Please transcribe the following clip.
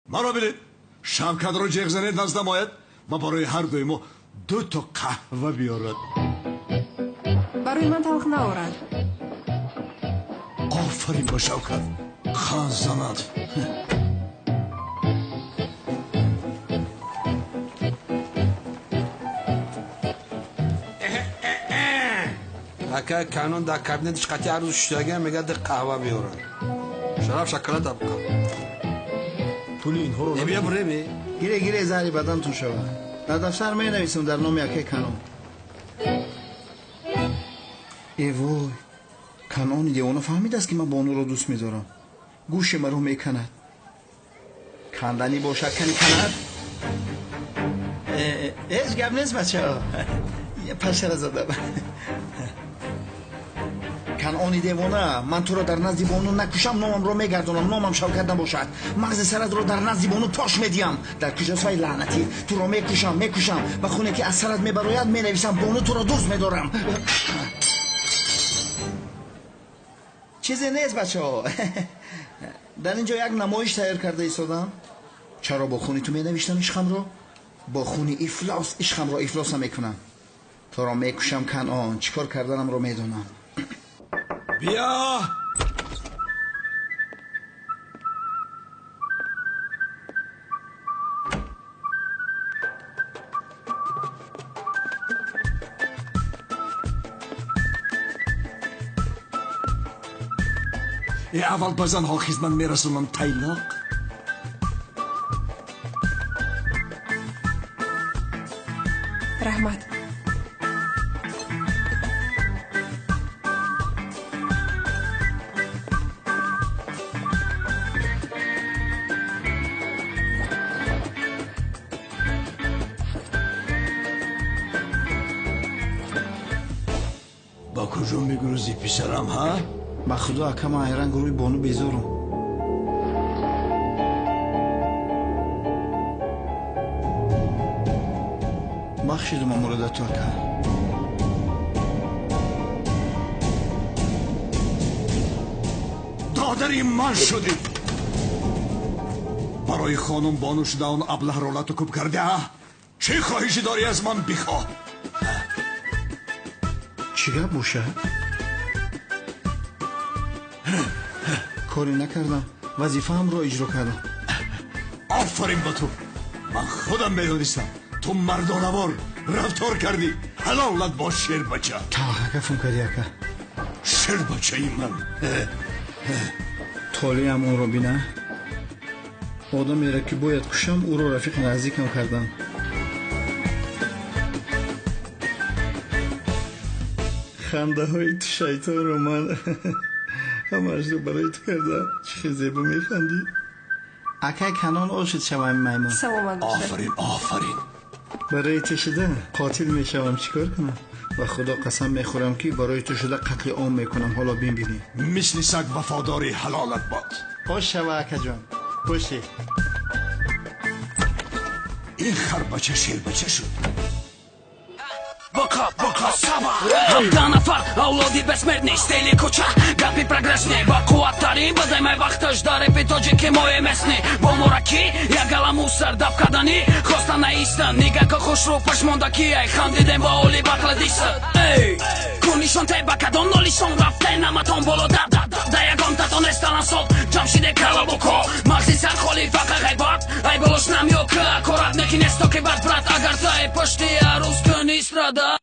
Маро бинед, Шавкатро ҷеғ занед, наздам ояд ва барои ҳар дуи мо дуто қаҳва биёрад. Барои ман талх наорад. Офарин ба Шавкат, қанд занад. Ака Канон дар кабинетиш қатъи арӯз шуштагиам, мегӯяд қаҳва биёрад. Шараф шоколад абқа. Пули инҳоро Бия буреми. Гире, гире, заҳри бадантон шавад. Дар дафтар менависам дар номи акаи Канон. Э вой, Канони девона фаҳмидааст, ки ман Бонуро дӯст медорам. Гӯши маро меканад. Канданӣ бошад, кани канад. Ҳеҷ гап нест, бачаҳо, пашара задам. Канони девона, ман туро дар назди Бону накушам, номамро мегардонам, номам Шавкат набошад. Мағзи саратро дар назди Бону тош медиҳам. Дар куҷост вай лаънатӣ? Туро мекушам, мекушам. Ба хуне ки аз сарат мебарояд, менависам: Бону, туро дӯст медорам. Чизе нест, бачаҳо, дар ин ҷо як намоиш тайёр карда истодам. Чаро бо хуни ту менавиштам ишқамро? Бо хуни ифлос ишқамро ифлос намекунам. Туро мекушам, Канон, чӣ кор карданамро медонам. Биё. Э, аввал ба занҳо хизмат мерасонам, тайлоқ. Раҳмат. Ба куҷо мегурезӣ, писарам, ҳа? Ба худо, ака, ман айранг рӯи Бону безорум. Бахшидум амуродату, ака. Додари ман шудӣ, барои хонум Бону шуда он аблаҳро лату куб кардӣ, а? Чӣ хоҳишӣ дорӣ, аз ман бихоҳ. Чӣ гап бошад? Коре накардам, вазифаамро иҷро кардам. Офарин ба ту! Ман худам медонистам, ту мардонавор рафтор кардӣ. Ҳалолат бош, шербача. Талхакафм кардӣ, ака. Шербачаи ман. Толиам онро бина. Одамеро, ки бояд кушам, ӯро рафиқи наздикам кардам. Хандаҳои ту шайтонро ман ҳамаашро барои ту кардам. Чӣ хел зебо механдӣ! Акай Канон, ошид шавам, маймун. Саломат бошед. Офарин, офарин. Барои ту шуда қотил мешавам, чӣ кор кунам? Ба худо қасам мехӯрам, ки барои ту шуда қатли ом мекунам. Ҳоло бинбинӣ. Мисли саг вафодорӣ, ҳалолат бод. Хош шава, акаҷон, бошӣ. Ин харбача шербача шуд. Боқа, боқа, саба. 17 нафар авлоди бессмертный, стили кӯча, гапи прогрессный, ба қувваттарин бадаймай вақташ дар репи тоҷики мои местный. Бо мораки як гала мусар даф кардани хоста наистан нигака хушрӯ пашмондаки ай хандидем ба оли бақладиса. Эй, кунишон те ба кадом нолишон рафте наматон боло да да ягонтатон эсталансод ҷамшиде калабоко мағзи сар холи фақа ғайбат ай болош намё к аккурат неки несто ки бад, брат, агар та пушти арӯз кунӣ страда.